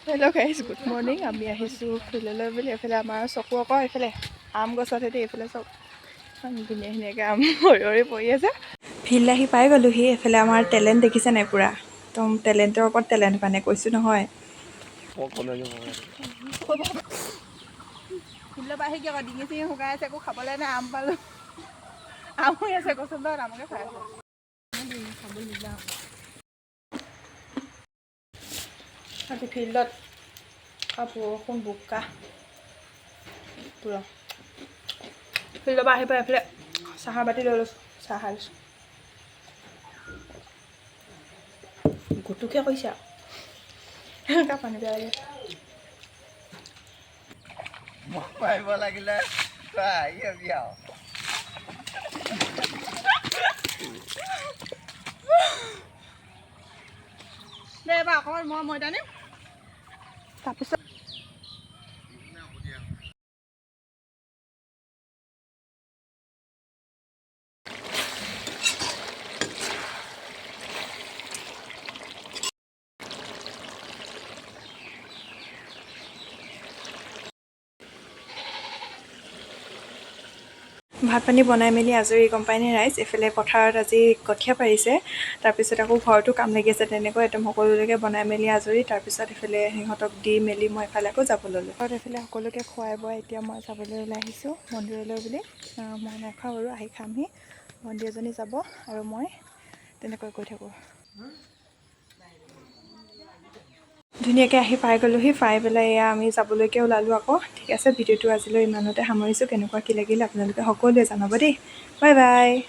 Hello' guys, good morning. আমি আহিছোঁ ফিল্ডলৈ বুলি। এইফালে আমাৰ চকু আকৌ এইফালে আম গছতহে দেই। এইফালে চব ইমান ধুনীয়া ধুনীয়াকৈ আম সৰি সৰি পৰি আছে। ফিল্ড আহি পাই গ'লোহি। এইফালে আমাৰ টেলেণ্ট দেখিছে নাই? পূৰা একদম টেলেণ্টৰ ওপৰত টেলেণ্ট, মানে কৈছোঁ নহয়। ফিল্ডৰ পৰা আহি কি আকৌ ডিঙি চিঙি শুকাই আছে, একো খাবলৈ নাই। আম পালোঁ, আম হৈ আছে গছত, বাৰু আমকে খাই আছোঁ। আজি ফিল্ডত বৰষুণ, বোকা পূৰা। ফিল্ডৰ পৰা আহি পাই এইফালে চাহৰ বাতি লৈ লৈছোঁ, চাহ খাই লৈছোঁ। গুটুকহে কৈছা, পানী বেয়া লাগে। পাৰিব লাগিলে তই আহি যাবি আৰু। দে এবাৰ অকণমান মই ময়দা নিম, তাৰপিছত ভাত পানী বনাই মেলি আজৰি, গম পাইনে ৰাইজ? এইফালে পথাৰত আজি কঠীয়া পাৰিছে, তাৰপিছত আকৌ ঘৰতো কাম লাগি আছে। তেনেকৈ একদম সকলোলৈকে বনাই মেলি আজৰি, তাৰপিছত এইফালে সিহঁতক দি মেলি মই এফালে আকৌ যাব ল'লোঁ। ঘৰত এইফালে সকলোকে খুৱাই বোৱাই এতিয়া মই যাবলৈ ওলাই আহিছোঁ মন্দিৰলৈ বুলি। মই নাখাওঁ আৰু, আহি খামহি। ভণ্টি এজনী যাব আৰু মই তেনেকৈ গৈ থাকোঁ। ধুনীয়াকৈ আহি পাই গ'লোহি। পাই পেলাই এয়া আমি যাবলৈকে ওলালোঁ আকৌ। ঠিক আছে, ভিডিঅ'টো আজিলৈ ইমানতে সামৰিছোঁ। কেনেকুৱা কি লাগিল আপোনালোকে সকলোৱে জনাব দেই। Bye bye.